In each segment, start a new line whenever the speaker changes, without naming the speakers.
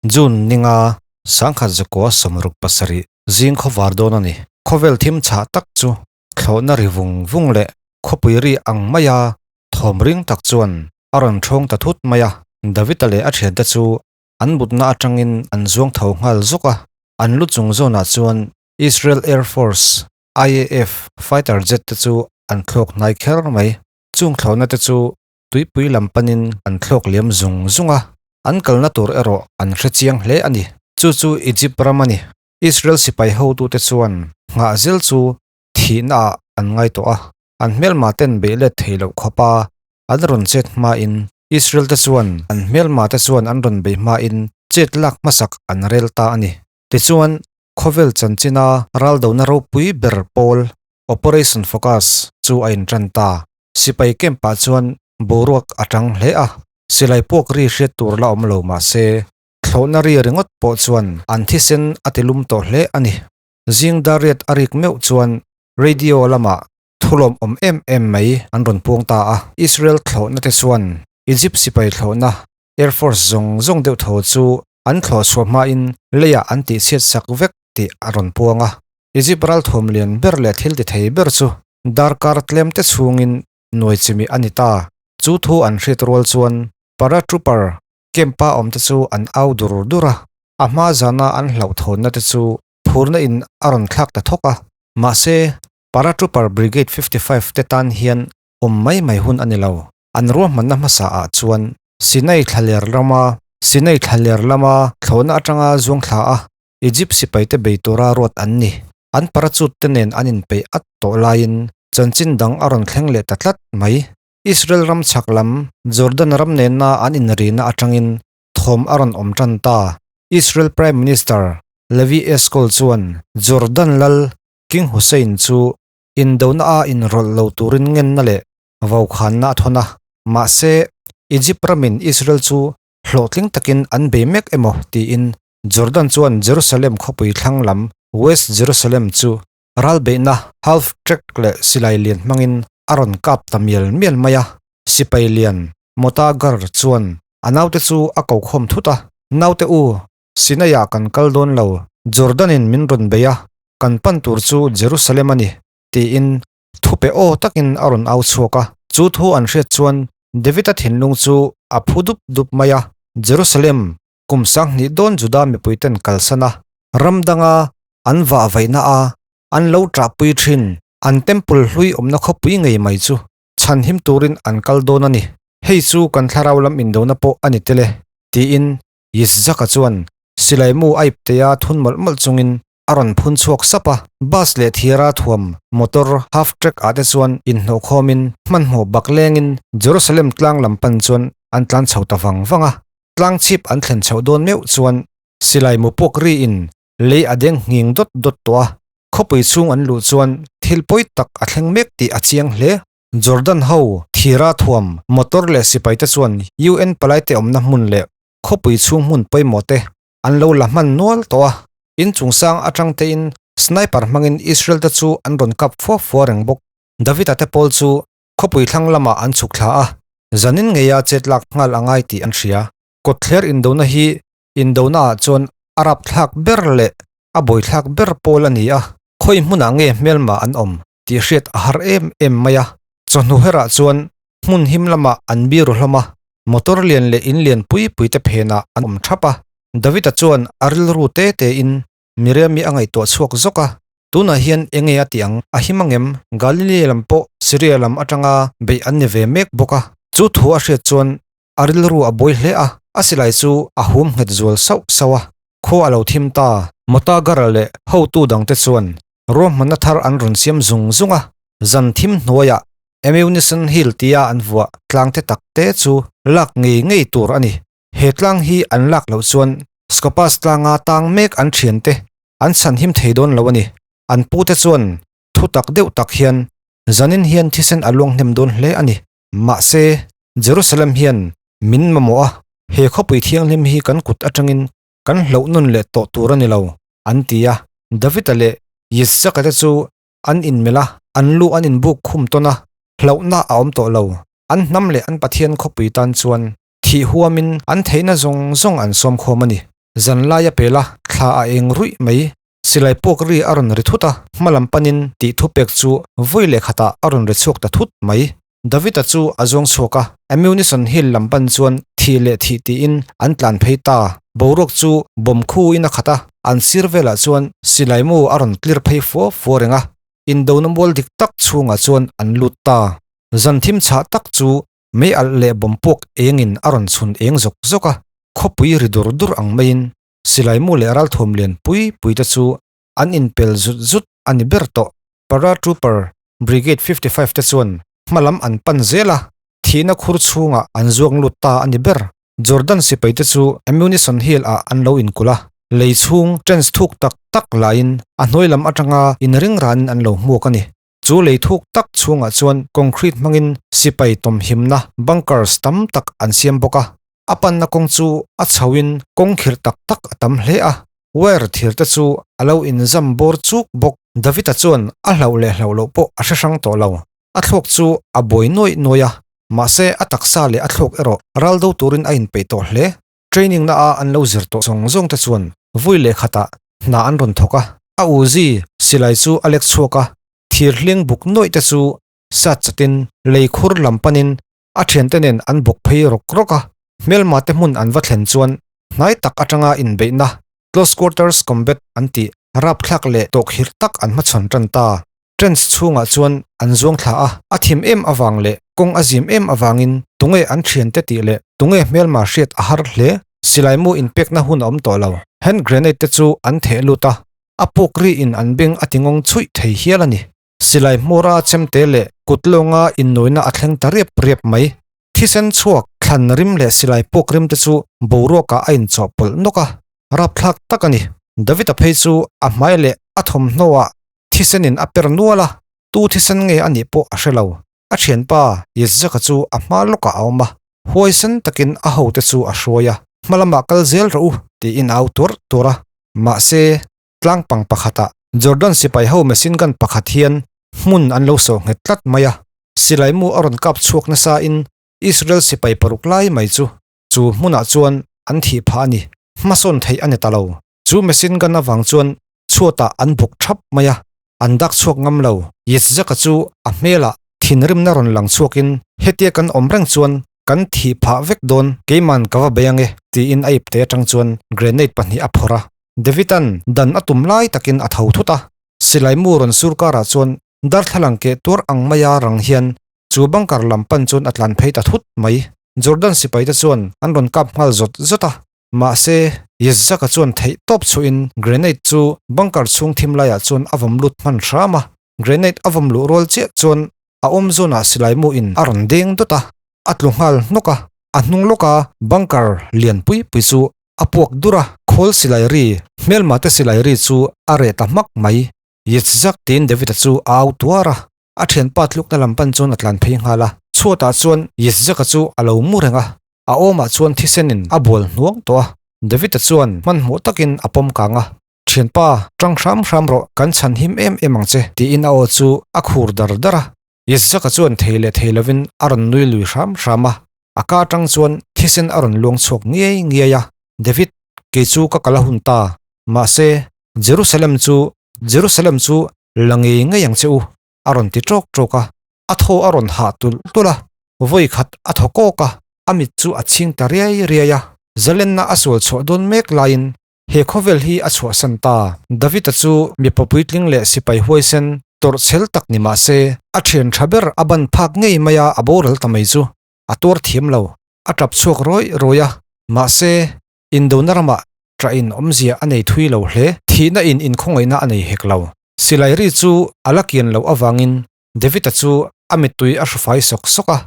June ninga 1967 zing khawvar dawn a ni. Khawvel thim chhah tak chu thlawhna ri vung vung leh khawpui ri ang maia thawm ring tak chuan a rawn thawng ta thut mai a. David-a leh a thiante chu an mutna atangin an zuang tho nghal zuk a, an lu chung zawnah chuan Israel Air Force, IAF, fighter jet te chu an thlawk hnai kher mai. Chung thlawhna te chu tuipui lam panin an thlawk liam zung zung a, an kalna tur erawh an hre chiang hle a ni. Chu chu Egypt ram a ni. Israel sipai hotute chuan nghah zel chu thihna ah an ngai tawh a, an hmelma ten beih let thei loh khawpa an rawn chet hmain Israel te chuan an hmelma te chuan an rawn beih hmain chet lak hmasak an rel ta a ni. Tichuan, khawvel chanchina raldona ropui ber pawl Operation Focus chu a intan ta. Sipai camp ah chuan boruak a tang hle a, silai puak ri hriat tur la awm lo mah se, thlawhna ri ringawt pawh chuan an thisen a ti lum tawh hle a ni. Zing dariat a rik meuh chuan radio lamah thulawm awm em em mai an rawn puang ta a, Israel thlawhna te chuan Egypt sipai thlawhna Air Force zawng zawng deuh tho chu an thlawh chhuah hmain leiah an tihchhiat sak vek tih a rawn puang a. Egypt ralthuam lian ber leh thil ti thei ber chu darkar tlem te chhungin nuai chimi a ni ta. Chu thu an hriat rual chuan paratrooper camp-a awm te chu an au dur dur a, a hma zana an hlauhthawnna te chu phurna in a rawn thlak ta thawk a. Mahse, paratrooper brigade 55 te tan hian awm mai mai hun a ni lo. An ruahmanna hmasa ah chuan Sinai thlaler rama Sinai thlaler lama thlawhna atanga zuang thla a Egypt sipaite bei tura ruat an ni. An parachute te nen an inpeih at tawh laiin chanchin dang a rawn thleng leh ta tlat mai. Israel ram chhak lam Jordan ram nena an inrina atangin thawm a rawn awm tan ta. Israel Prime Minister Levi Eshkol chuan Jordan lal King Hussein chu indona a inrawlh lo turin ngenna leh vaukhanna a thawn a. Mahse, Egypt ramin Israel chu hlawhtling takin an bei mek emaw tiin Jordan chuan Jerusalem khawpui thlang lam West Jerusalem chu ralbeihna half track leh silai lian hmangin a rawn kap ta mial mial mai a. Sipai lian Mota Gar chuan a naute chu a ko khawm thut a, Naute u, Sinai-ah kan kal dawn lo, Jordan-in min rawn bei a, kan pan tur chu Jerusalem a ni, tiin thupe aw takin a rawn au chhuak a. Chu thu an hriat chuan David-a thinlung chu a phu dup dup mai a, Jerusalem Kum 2000 dawn Juda mipuiten kalsan a, ram danga an vah vaihna a, an lo ṭahpui ṭhin. An temple hlui awmna khawpui ngei mai chu chhanhim turin an kal dawn a ni. Hei chu kan thlarau lam indona pawh a ni tel e, tiin Yitzhaka chuan silai mu a iptea thun mawlh mawlh chungin a rawn phun chhuak sap a. Bus leh thira thuam motor half track ah te chuan inhnawhkhawmin hmanhmawh bak lengin Jerusalem tlang lam pan chuan an tlan chho ta vang vang a. Tlang chhip an thlen chhoh dawn meuh chuan silai mu puak riin lei a deng nghing dawt dawt tawh a, khawpui chhung an luh chuan thil pawi tak a thleng mek tih a chiang hle. Jordan ho thira thuam motor leh sipai te chuan UN palaite awmna hmun leh khawpui chhung hmun pawimawh te an lo la hman nual tawh a, in chungsang atang tein sniper hmangin Israel te chu an rawn kap fua fua reng bawk. David-a te pawl chu Khawpui thlang lamah an chhuk thla a, zanin ngeia chet lak nghal a ngai tih an hria. Kawtthler indona hi indonaah chuan a rapthlak ber leh a bawithlak ber pawl a ni a, khawi hmunah nge hmelma an awm tih hriat a har em em mai a. Chawhnu herah chuan hmun him lamah an biru hlawm a, motor lian leh in lian pui pui te phenah an awm thap a. David-a chuan a rilru te tein Miriam-i a ngaihtuah chhuak zawk a, tunah hian eng nge a tih ang? A him angem? Galilee lam pawh Syria lam atanga beih an ni ve mek bawk a. Chu thu a hriat chuan a rilru a buai hle a, a silai chu a hum nghet zual sauh sauh a. Khua a lo thim ta. Motagara leh hotu dangte chuan ruahmanna thar an rawn siam zung zung a, zan thim hnuaiah Ammunition Hill tia an vuah tlangte takte chu lak ngei ngei tur a ni. He tlang hi an lak loh chuan Scopas tlanga tang mek an thiante an chhanhim thei dawn lo a ni. An pute chuan thu tak deuh tak hian zanin hian thisen a luang hnem dawn hle a ni. Mahse, Jerusalem hian min mamawh a, he khawpui thianghlim hi kan kut atangin kan hloh nun leh tawh tur a ni lo, an ti a. David-a leh Yitzhak-a te chu an inmelh a, an lu an inbuk khum tawn a, hlauhna a awm tawh lo. An hnam leh an Pathian khawpui tan chuan Thih huamin an theihna zawng zawng an sawm khawm a ni. Zan lai a pel a, thla a eng ruih mai. Silai puak ri a rawn ri thut a, hma lam panin tih thupek chu vawi leh khatah a rawn ri chhuak ta thut mai. David-a chu a zuang chhuak a, Ammunition Hill lam pan chuan thih leh thih tiin an tlan phei ta. Boruak chu bawm khuin a khat a, an sir velah chuan silai mu a rawn tlir phei fua fua reng a, indona mual dik tak chhungah chuan an lut ta. Zan thim chhah tak chu mei alh leh bawm puak engin a rawn chhun eng zawk zawk a, khawpui ri dur dur ang maiin silai mu leh ralthuam lian pui pui te chu an inpel zut zut a ni ber tawh. Paratrooper Brigade 55 te chuan hma lam an pan zel a, thihna khur chhungah an zuang lut ta a ni ber. Jordan sipai te chu Ammunition Hill ah an lo inkulh a, lei chhung trench thuk tak tak laiin a hnuai lam atanga inring ranin an lo hmuak a ni. Chu lei thuk tak chhungah chuan concrete hmangin sipai tawmhimna bunkers tam tak an siam bawk a. A panna kawng chu a chhoin kawng khirh tak tak a tam hle a, wire thir te chu a lo inzam bawr chuk bawk. David-a chuan a hlauh leh hlauh loh pawh a hre hrang tawh lo. A thluak chu a buai nuaih nuaih a, mahse a taksa leh a thluak erawh ral do turin a inpeih tawh hle. Training na a an lo zir tawh zawng zawng te chuan vui leh khatah hna an rawn thawk a, a Uzi silai chu a lek chhuak a, thir hling buk nuaih te chu sat chatin lei khur lam panin A thiante nen an bawk phei rawk rawk a, hmelma te hmun an va thlen chuan hnai tak atanga inbeihna, close quarters combat, an tih rapthlak leh tawhkhirh tak an hmachhawn tan ta. Trench chhungah chuan an zuang thla a, a thim em avang leh kawng a zim em avangin tunge an thiante tih leh tunge hmelma hriat a har hle. Silai mu inpekna hun a awm tawh lo. Hand grenade te chu an theh lut a, a puk riin an beng a ti ngawng chhuih thei hial a ni. Silai hmawra chemte leh kut lawnga innuaina a thleng ta riap riap mai. Thisen chhuak, thlan rim leh silai puak rim te chu boruakah a inchawhpawlh nawk a, rapthlak tak a ni. David-a phei chu a hmai leh a thawmhnawah thisenin a per nual a, tu thisen nge a nih pawh a hre lo. A thianpa Yitzhak-a chu a hma lawkah a awm a, huaisen takin a hote chu a hruai a, Hma lamah kal zel rawh u, tiin a au tuarh tuarh a. Mahse, Tlangpang pakhatah Jordan sipai ho machine gun pakhat hian hmun an lo sawh nghet tlat mai a, silai mu a rawn kap chhuak nasa in Israel sipai paruk lai mai chu chu hmunah chuan an thih phah a ni. Hmasawn theih a ni ta lo. Chu machine gun avang chuan chhuatah an bawk thap mai a, an dak chhuak ngam lo. Yitzhak-a chu a hmelah thinrimna rawn lang chhuakin hetia kan awm reng chuan kan thih phah vek dawn, keiman ka va bei ange tiin a ipte atang chuan grenade pahnih a phawrh a. David-a'n dan a tum lai takin a tho thut a, silai mu rawn sur karah chuan darthlalang keh tuar ang maia rang hian chu bunker lam pan chuan a tlan phei ta thut mai. Jordan sipaite chuan an rawn kap nghal zawt zawt a, mahse Yitzhak-a chuan theih tawp chhuahin grenade chu bunker chhung thim laiah chuan a vawm lut hman hram a, grenade a vawm luh rual chiah chuan a awm zawnah silai mu in a rawn deng dawt a, a tlu nghal hnawk a, a hnung lawka bunker lian pui pui chu A puak dur a, khawl silai ri, hmelma te silai ri chu a reh ta hmak mai. Yitzhak tiin David-a chu a au tuar a, a thianpa tlukna lam pan chuan a tlan phei nghal a. Chhuatah chuan Yitzhak-a chu a lo mu reng a, a awmah chuan thisenin a bual hnuang tawh a. David-a chuan hmanhmawh takin a pawm kang a, Thianpa, tang hram hram rawh, kan chhan him em em ang che, tiin a aw chu a khur dar dar a. Yitzhak-a chuan thei leh thei lovin a rawn nui lui hram hram a. A ka atang chuan thisen a rawn luang chhuak ngiai ngiai a, David, kei chu ka kal a hun ta, mahse, Jerusalem chu, Jerusalem chu la ngei ngei ang che u, a rawn ti ṭawk ṭawk a. A thaw a rawn hah tulh tulh a, vawi khat a thaw kawk a, a mit chu a chhing ta riai riai a. Zalenna a sual chhuah dawn mek laiin he khawvel hi a chhuahsan ta. David-a chu mipa puitling leh sipai huaisen tawrh chhel tak ni mah se, a thian tha ber a ban phak ngei mai a, a boral ta mai chu a tuar thiam lo. A tap chhuak rawih rawih a, mahse, indona ramah ṭahin awmzia a nei thui lo hle. Thihna in inkhawngaihna a nei hek lo. Silai ri chu a la kian loh avangin David-a chu a mittui a hrufai sawk sawk a,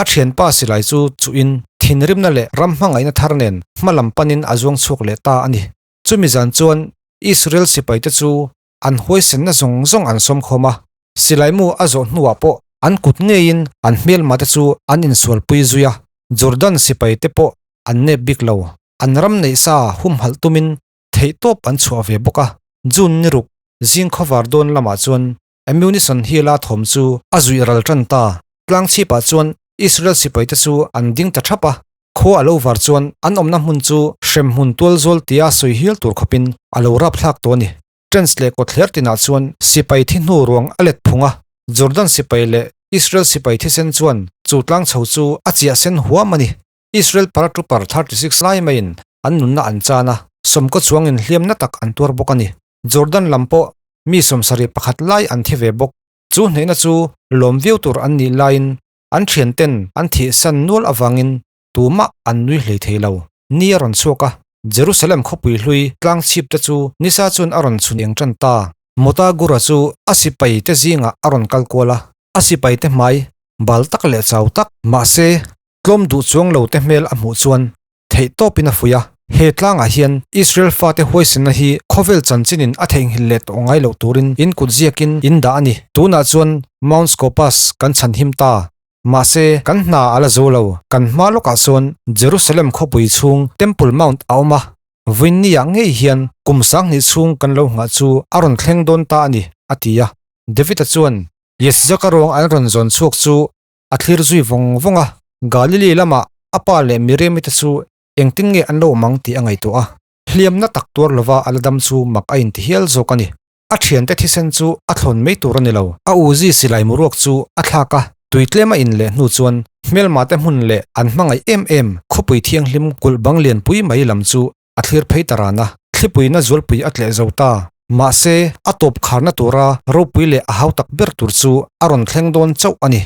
a thianpa silai chu chuhin thinrimna leh ram hmangaihna thar nen hma lam panin a zuang chhuak leh ta a ni. Chumi zan chuan Israel sipaite chu an huaisenna zawng zawng an sawm khawm a, silai mu a zawh hnuah pawh an kut ngeiin an hmelmate chu an insualpui zui a, Jordan sipaite pawh an nep bik lo, an ram neihsa humhalh tumin theihtawp an chhuah ve bawk a. June ni ruk zing khawvar dawn lamah chuan Ammunition Hill-a thawm chu a zuih ral tan ta. Tlang chhipah chuan Israel sipaite chu an ding ta thap a, khua a lo var chuan an awmna hmun chu Hremhmun tualzawl tia sawi hial tur khawpin a lo rapthlak tawh a ni. Tents leh kawtthler tinah chuan sipai thi hnu ruang a let phung a, Jordan sipai leh Israel sipai thisen chuan chu tlang chho chu a chiah sen huam a ni. Israel paratrooper 36 lai maiin an nunna an chan a, sawmkaw chuangin hliamna tak an tuar bawk a ni. Jordan lam pawh mi 71 lai an thi ve bawk. Chu hnehna chu lawm viau tur an nih laiin an thianten an thihsan nual avangin tumah an nui hlei thei lo. Ni a rawn chhuak a, Jerusalem khawpui hlui tlang chhip te chu nisa chuan a rawn chhun eng tan ta. Mota Gura chu a sipai te zingah a rawn kal kual a, a sipai te hmai bal tak leh chau tak, mahse tlawm duh chuang lo te hmel a hmuh chuan theih tawpin a fuih a. He tlangah hian Israel fate huaisenna hi khawvel chanchinin a theihnghilh leh tawh ngai loh turin in kut ziakin in dah a ni. Tunah chuan Mount Scopus kan chhanhim ta. Mahse, kan hna a la zo lo. Kan hma lawkah chuan Jerusalem khawpui chhung Temple Mount a awm a. Vawiinniah ngei hian kum 2000 chhung kan lo nghah chu a rawn thleng dawn ta a ni, a ti a. David-a chuan Yesjaka ruang an rawn zawn chhuak chu a thlir zui vawng vawng a, Galili lamah a pa leh Miriami te chu engtin nge an lo awm ang tih a ngaihtuah a, hliamna tak tuar lova a la dam chu mak a inti hial zawk a ni. A thiante thisen chu a thlawn mai tur a ni lo. A Uzi silai muruak chu a thlak a, tui tlem a in leh hnu chuan hmelma te hmun leh an hmangaih em em khawpui thianghlim kulh bang lianpui mai lam chu a thlir phei ta ran a, thlipuina zualpui a tleh zo ta. Mahse, a tawp kharna tura ropui leh a hau tak ber tur chu a rawn thleng dawn chauh a ni.